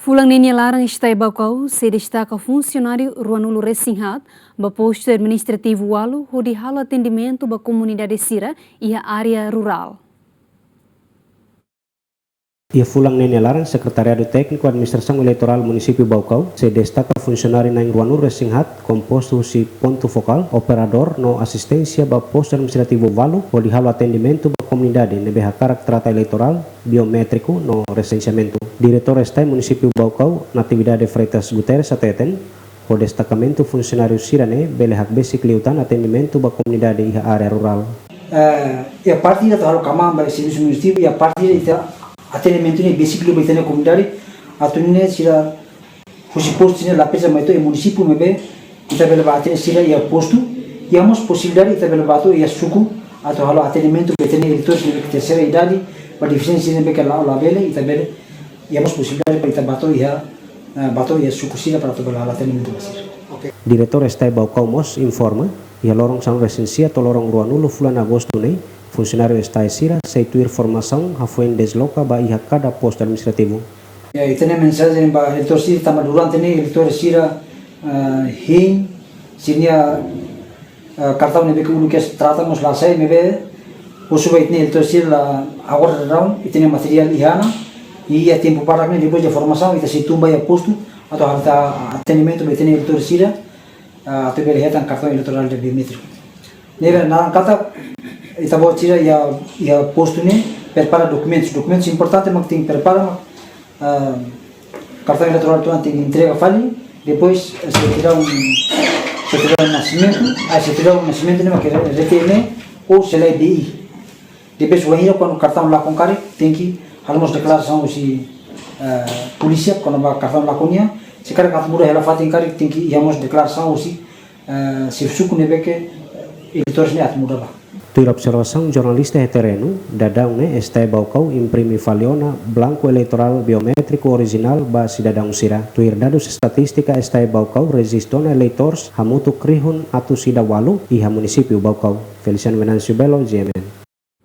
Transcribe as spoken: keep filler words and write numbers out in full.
Fulan ne'e nia laran STAE Baucau sei destaka funsionáriu ruanulu resin haat ba postu administrativu ualu hodi halo atendimentu ba komunidade sira iha área rurál. Iha fulan ne'e nia laran, Sekretariadu Tékniku Administrasaun Eleitorál Munisípiu Baucau sei destaka funsionáriu na'in ruanulu resin haat, kompostu husi pontu fokál, operadór no asisténsia ba postu administrativu ualu hodi halo atendimentu ba komunidade ne'ebé hakarak trata eleitorál, biométriku no resenseamentu. Diretór STAE Munisípiu Baucau, Natividade Freitas Guterres hateten, ho destakamentu funsionáriu sira-ne'e bele hakbesik liután atendimentu ba komunidade iha área rurál. Eh, iha parte ida atu halo kmaan ba servisu administrativu, iha parte ida ita atendimentu ne'e besik liu ba ita-nia komunidade, atu nune'e sira husi postu sira la presiza mai to'o iha munisípiu maibé ita bele bá atende sira iha postu, iha mós posibilidade ita bele bá to'o iha suku atu halo atendimentu ba ita-nia eleitór sira ne'ebé ke terseira idade, ba defisiénsia sira ne'ebé ke la'o labele, ita bele, iha mós posibilidade ba ita bá to'o iha, eh, bá to'o iha suku sira para atu bele halo atendimentu ba sira. Diretór STAE Baucau mós informa, iha loron sanulu resin sia to'o loron ruanulu fulan Agostu ne'e, funsionáriu STAE sira sei tuir formasaun hafoin dezloka ba iha kada postu administrativu. Ya, ita-nia mensajen ba eleitór sira tanba durante ne'e eleitór sira, eh, hein sira-nia, eh, kartaun ne'ebé ke uluk kedas trata mós la sai, maibé husu ba ita-nia eleitór sira la, agora daudaun ita-nia materiál iha ona, i iha tempu badak ne'e depois de formasaun ita sei tun ba iha postu atu halo atendimentu ba ita-nia eleitór sira, ah, atu bele hetan kartaun eleitorál ida biométriku. Ne'ebé naran katak ita-boot sira iha, iha postu ne'e prepara dokumentus. Dokumentus importante mak tenke prepara mak, ah, kartaun eleitorál atu tenke entrega fali, depois, eh, sertidaun, sertidaun nasimentu, ah, sertidaun nasimentu ne'e mak R T M ou selae B I. Depois wainhira kuandu kartaun lakon karik, tenke halo mós deklarasaun husi, eh, polísia kona-ba kartaun lakon nian, se karik atu muda hela fatin karik tenke iha mós deklarasaun husi, eh, xefe suku ne'ebé ke, eh, eleitór ne'e atu muda ba. Tuir observasaun jornalista iha terrenu, daudaun ne'e STAE Baucau imprime fali ona blanku eleitorál biométriku orijinál ba sidadaun sira. Tuir dadus estatístika STAE Baucau rejista ona eleitór hamutuk rihun atus ida ualu iha munisípiu Baucau. Feliciano Venâncio Belo, G M N.